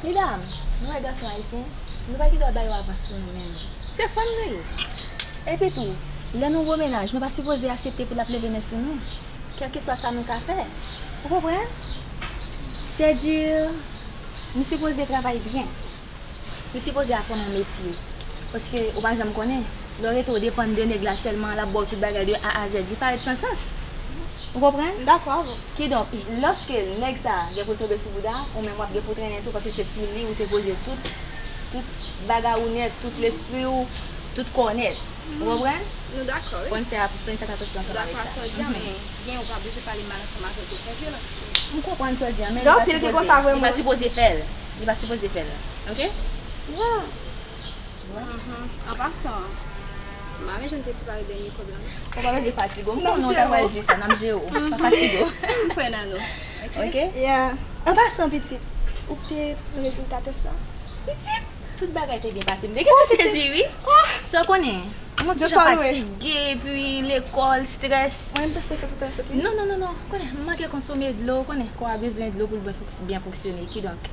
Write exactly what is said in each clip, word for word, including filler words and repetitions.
Medam, nou wè gason ayisyen, nou pa gen dwa ba yo avans sou nou menm. Se fanm nou ye. Epi tou, lè nou gwo mennaj, nou pa sipoze aksepte pou l ap leve men sou nou, kèlkeswa sa nou ka fè. Ou konprann? Sèdi, nou sipoze travay byen. Nou sipoze aprann yon metye. Paske ou pa janm konnen. Lè w rete w depann de nèg la sèlman, l ap ba w tout bagay de A a Z. Li parèt san sans. Ou konprann? M dakò avè w. Kidonk, lòske nèg sa a gen pou l tonbe sou bouda, ou menm w ap gen pou w trennen tou, paske se sou li ou te poze tout, tout bagay ou nèt, tout lespri w, tout kò w nèt. Ou konprann? Nou dakò, wi. Fò n fè, fò n fè atansyon ansanm avèk sa. M dakò ak sa w di a, men gen, ou pa bezwen pale mal ansanm avè l pou fè vyolans sou li. M konprann sa w di a, men li pa sipoze, li pa sipoze fè l. Li pa sipoze fè l. Oke? Yeah. Tu vois? Mhm. An pasan, m pa vle jan n te separe dènye kòb la, non. Ou pa bezwen fatige w. M konnen w ta pral di sa, n ap jere w. Pa fatige w. M kwè nan nou. Oke? Yeah. An pasan, pitit, ou te nan rezilta tès la? Pitit, tout bagay te byen pase. M te gentan sezi, wi. Sa w konnen, mwen ti jan fatige, epi lekòl, strès. Mwen, m panse se tout an sot, wi. Non, non, non, non. Konnen, m manke konsome dlo, konnen, kò a bezwen dlo pou l byen fonks-, byen fonksyone. Kidonk,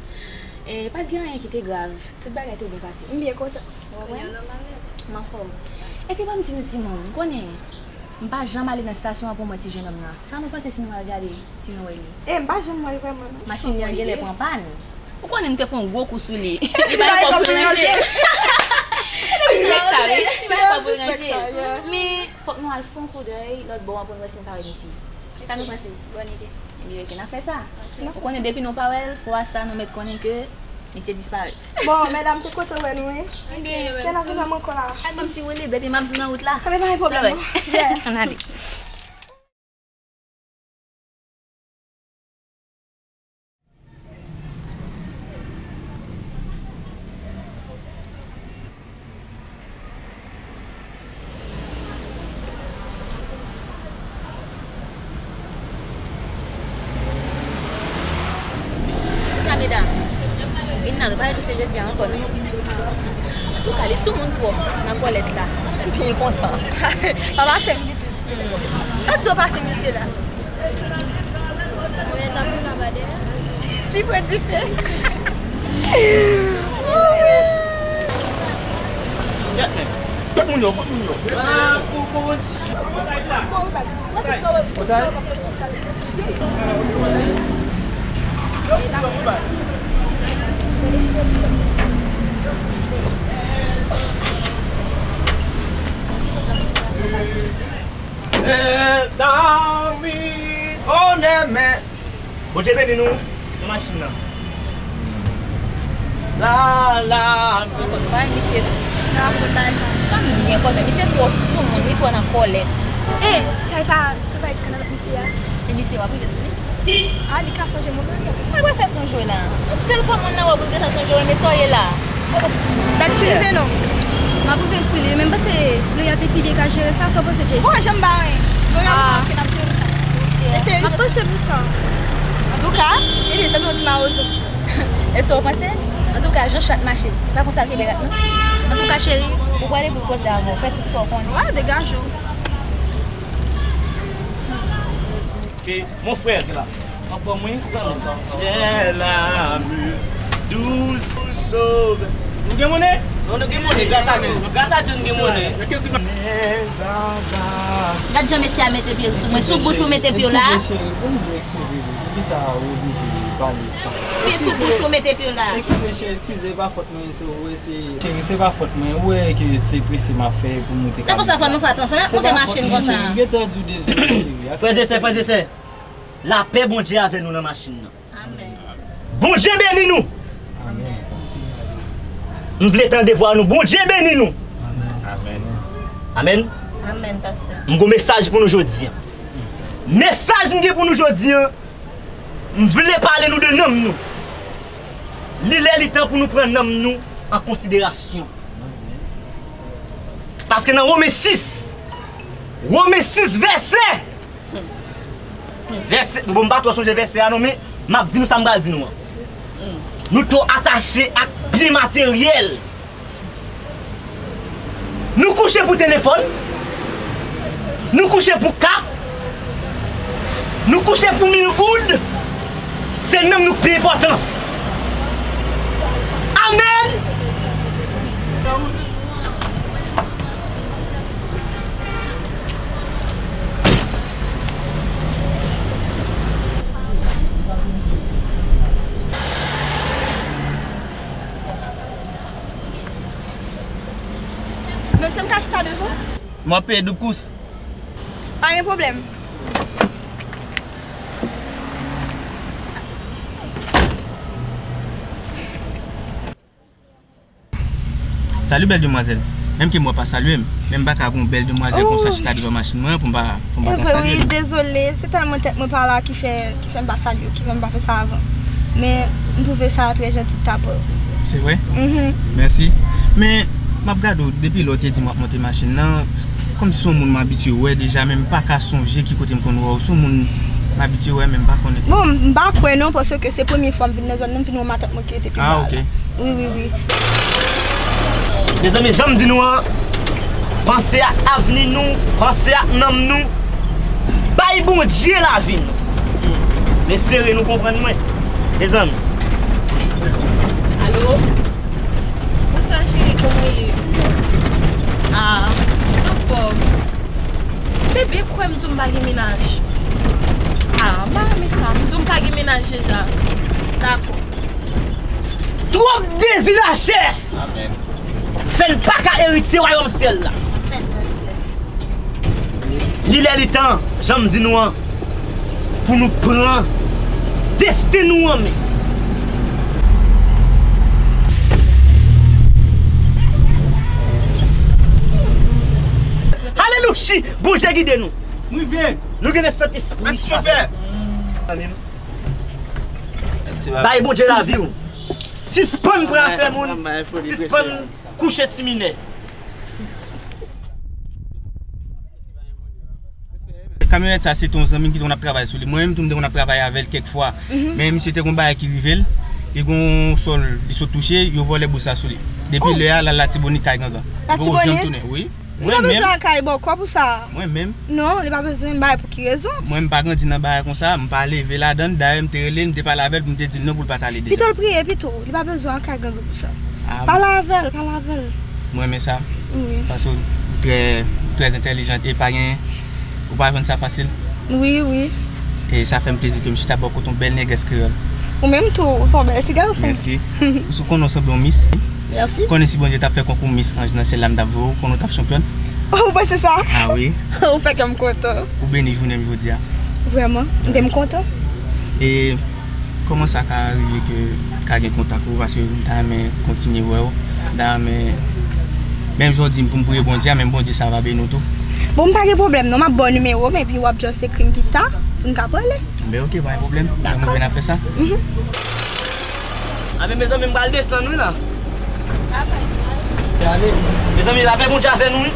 e, pa t gen anyen ki te grav. Tout bagay te byen pase. M byen kontan. Ou konprann? M anfòm. Epi ban m di nou timoun, ou konnen, m pa janm ale nan estasyon an pou m wè ti jennonm nan. Sa nou panse si nou al gade, si nou wè li? E, m pa janm wè l vrèman, non. Machin li an genlè pran pàn. Ou konnen nou te fè yon gwo kou sou li. Li pa gen kòb pou l ranje. Li pa gen kòb pou l ranje. Men, fòk nou al fè yon koudèy lòt bò an pou n wè si n pa wè misye. Sa nou panse? Bòn ide. Ebyen, oke, n ap fè sa. Ou konnen, depi nou pa wè l, fwa sa nou mèt konnen ke misye disparèt. Bon, medam, te kontan wè nou, wi. Ebyen, kè n ap vin wè m ankò la. Al ban m ti woule, baby, m ap di w nan wout la. Sa va, pa gen pwoblèm, non. Yeah. Ann ale. Antouka, medam, vin la, nou pa rete se jodi a ankò, non. Antouka, li sou moun twòp nan kòlèt la. Li kontan. Pa pase m, pitit. Sa k dwe pase misye la? Mwen t ap vin anba dèyè. Li pran dife. Kot moun yo, kot moun yo? Sèl zanmi, onè men. Bondye beni nou nan machin nan. La, la. Ankò, nou pa wè misye, non? Nan apotay. Sa m byen konnen, misye twò sou moun, li twò nan kòlèt. E, sa e pa, sa pa e kanal misye a? E misye w ap rive sou li? A, li ka sonje moun nan, wi. Mwen prefè sonje w la. Yon sèl fwa moun nan wè w pou l gentan sonje w, men sa w ye la. Dat si rive non. M ap rive sou li, men m panse Gloria te pi byen ka jere sa, sa w panse, Jessy? Mwen, jan m ba anyen. Gloria, mwen panse n ap jere sa. Eseye. M ap panse pou sa. Antouka, ebyen, zanmi w di mawozo. E sa w panse? Antouka, jan chat mache, se pa konsa l kenbe rat, non. Antouka, cheri, ou prale pou l koze avè w. Fè tout sa w konnen. Wa, degaje w. Se mon frè ki la. Anfòm wi, zanmi. Lè la mi dous sove. Nou gen monnen? Non, nou gen monnen, gras a nou. Gras a Dye, nou gen monnen. Gad jan mesye a mete pye sou mwen, sou bouch ou mete pye w la. Eskize, cheri, pou m di eskize, poukisa ou oblije pale? Pye sou bouch ou mete pye w la. Eskize, cheri, eskize, pa fòt mwen, se ou wè, se, cheri, se pa fòt mwen, ou wè ke se prese m ap fè pou moute kamyon la. Se konsa fò nou fè atansyon, n ap moute machin konsa. Cheri, m gentan di w dezole, cheri. Frè e sè, frè e sè, lapè Bondye avè nou nan machin nan. Amèn. Bondye beni nou. Amèn. M vle tande vwa nou. Bondye beni nou. Amèn. Amèn. Amèn, pastè. M gon mesaj pou nou jodi a. Mesaj m gen pou nou jodi a, m vle pale nou de nanm nou. Li lè, li tan pou nou pran nanm nou an konsiderasyon. Paske nan Women sis, Women sis vèsè, vèsè, bon, m pa twò sonje vèsè a non, men m ap di nou sa m pral di nou an. Nou twò atache ak byen materyèl. Nou kouche pou telefòn, nou kouche pou ka, nou kouche pou mil goud, se nanm nou k pi enpòtan. Mesye, m ka chita devan? M ap peye doub kous. Pa gen pwoblèm. Salut belle demoiselle. Menm ke mwen pa salye m, men m pa ka gon bèl demwazèl konsa chita devan machin mwen pou m pa, pou m pa ka salye l. Wi, dezole, se tèlman tèt mwen pa la ki fè, ki fè m pa salye w, ki fè m pa fè sa avan. Men m twouve sa trè janti de ta pa w. Se vre? Mhm. Mèsi. Men m ap gade w depi lè w te di m w ap monte machin nan, kòmsi se yon moun m abitye wè deja, men m pa ka sonje ki kote m konn wè w. Se yon moun m abitye wè, men m pa konnen. Bon, m pa kwè non, paske se premye fwa m vin nan zòn nan, m vin wè matant mwen ki rete pi ba la. Ah, ok. Wi, wi, wi. Mezanmi, jan m di nou an, panse ak avni nou, panse ak nanm nou. Bay Bondye lavi nou. M espere nou konprann mwen. Mezanmi. Alo? Bonswa, cheri, kòman w ye? Ah, anfòm. Bebe, kwè m di w m pa gen mennaj. Ah, m pa renmen sa. M di w m pa gen mennaj deja. Dakò. Twòp dezi lachè fè n pa ka eritye wayòm syèl la. Li lè li tan, jan m di nou an, pou nou pran desten nou an men. Alelouya! Bondye gide nou. M rive. Nou gen Sentespri. Mèsi, chofè. Bay Bondye lavi w. Sispann pran afè moun. Sispann kouche ti minè. Kamyonèt sa se te yon zanmi m ki te konn ap travay sou li. Mwen menm tou m te konn ap travay avè l kèk fwa. Mhm. Men misye te gon bagay ki rive l, li gon sòl li sot touche, yo vòlè boul sa sou li. Depi lè a, l al Latibonit kay gangan. Li poko janm tounen. Wi. Li pa bezwen al kay bòkò pou sa. Mwen menm. Non, li pa bezwen. M bay pou ki rezon? Mwen, m pa grandi nan bagay konsa, m pa leve ladan l. Dayè, m te rele l, m te pale avè l pou m te di l non pou l pa t ale deja. Pito l priye pito, li pa bezwen al kay gangan pou sa. Ah, pale avè l, pale avè l. Mwen renmen sa. Wi. Paske ou trè, ou trè entèlijant e pa gen, ou pa jwenn sa fasil. Wi, wi. E sa fè m plezi ke m chita bò kote yon bèl nègès kreyòl. Ou menm tou, ou se yon bèl ti gason. Mèsi. Ou sou konnen w sanble yon mis. Mèsi. Konnen si Bondye t ap fè konkou mis anj nan syèl la, m t ap voye w, konnen w t ap chanpyòn. Ou panse sa? Ah wi. Ou fè kè m kontan. Ou beni jounen m jodi a. Vrèman, m kontan. E kòman sa ka rive ke ka gen kontak ou? Paske m ta renmen kontinye wè w. M ta renmen, menm jan w di m pou m priye Bondye a, menm Bondye sa va beni w tou. Bon, m pa gen pwoblèm non, m ap ba w nimewo m, epi w ap just ekri m pita, pou n ka pale. Ben ok, pa gen pwoblèm. Dakò. Mwen vin ap fè sa. Mhm. A men mezanmi, m pral desann wi la. Mezanmi, lapè Bondye avè nou wi.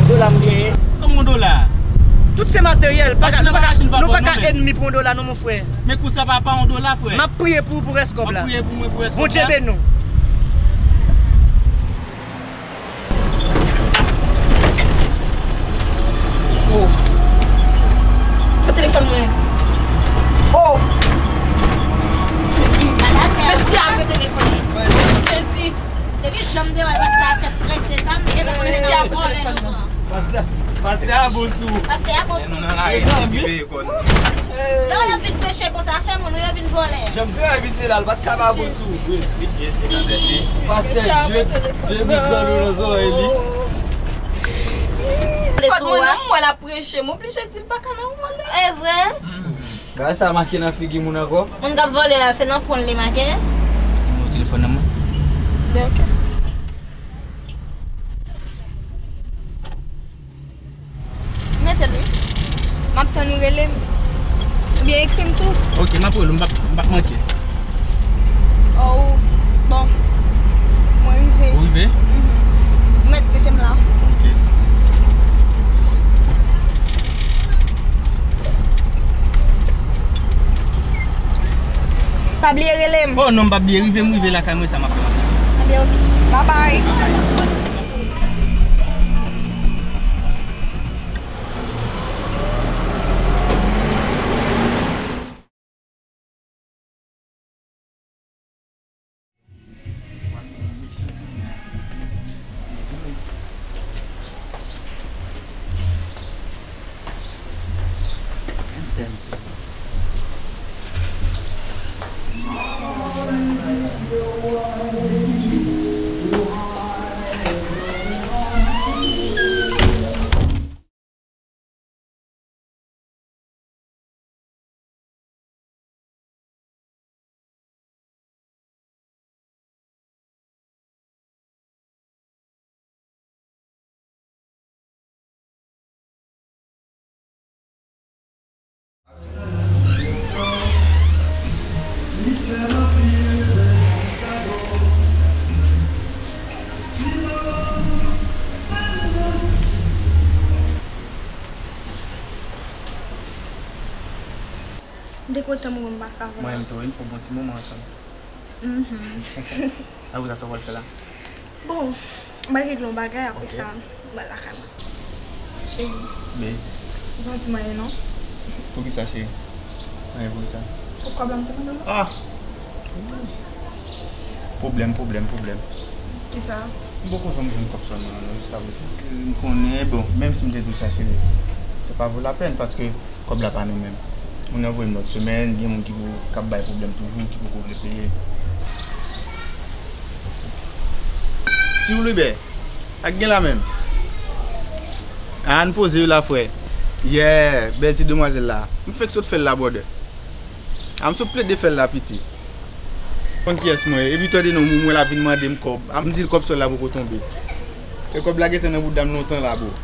Dola m genyen. Kòman yon dola? Tout se materyèl. Pa ka, nou pa ka, nou pa ka ènmi pou yon dola non, mon frè. Men kou sa pa, pa yon dola, frè. M ap priye pou ou pou rès kòb la. M ap priye pou mwen pou rès kòb la. Bondye beni nou. Oh. Pran telefòn mwen. Oh. Jezi. Mèsi a, pran telefòn mwen. Jezi. Depi jan m te wè pastè a tèt prese sa, m te gentan konnen se yon vòlè nou pran. Pastè, pastè a bon sou. Pastè a bon sou. Mezanmi. Non, y ap vin preche konsa, fè moun yo vin vòlè. Jan m te wè misye la, l pa t ka pa bon sou. Pastè Dye, Dye met zanmi nan zòrèy li. Fòt mwen non, m wè l ap preche, m oblije di l pa ka nan vòlè. E vre? Bagay sa make nan figi moun ankò. Moun k ap vòlè a, se nan fwon l li make? Nimewo telefòn nan mwen. Ben, ok. Mete l wi. M ap tann ou rele m. Oubyen ekri m tou. Ok, m ap rele w, m p ap, m p ap manke. Oh, bon. Mwen rive. Ou rive? Mhm. Ou mèt mete m la. Ok. Pa bliye rele m. Oh non, m pa bliye. Rive m rive lakay mwen, sa m ap fè. Ebyen, ok. Bye bye. Te kontan moman m pase avè w. Mwen menm tou, wi, nou fè yon bon ti moman ansanm. Mhm. Apre sa, sa w pral fè la? Bon, m pral regle yon bagay, apre Ok. sa, m pral lakay mwen. Cheri, Be, ou pa di m anyen non. Poukisa, cheri? Anyen poukisa? Pou kòb la m te mande w la. Ah! Pwoblèm, pwoblèm, pwoblèm. Kisa? M poko janm jwenn kòb sòlman non, jiska prezan. M konnen, bon, menm si m te di w sa, cheri, se pa vo lapèn, paske kòb la pa nou menm. Moun nan voye m lòt semèn, gen moun ki pou, k ap bay pwoblèm toujou, ki poko vle peye. Ti Wilibè, ak gen la menm. A, ann poze wi la, frè. Yeah, bèl ti demwazèl la. M fèk sot fè l la, brother. A, m sot plede fè l la, piti. Konn kiyès mwen ye? Epi tande non, mwen l ap vin mande m kòb. A, m di l kòb sòl la poko tonbe. E kòb la gentan nan bouda m lontan la, bro.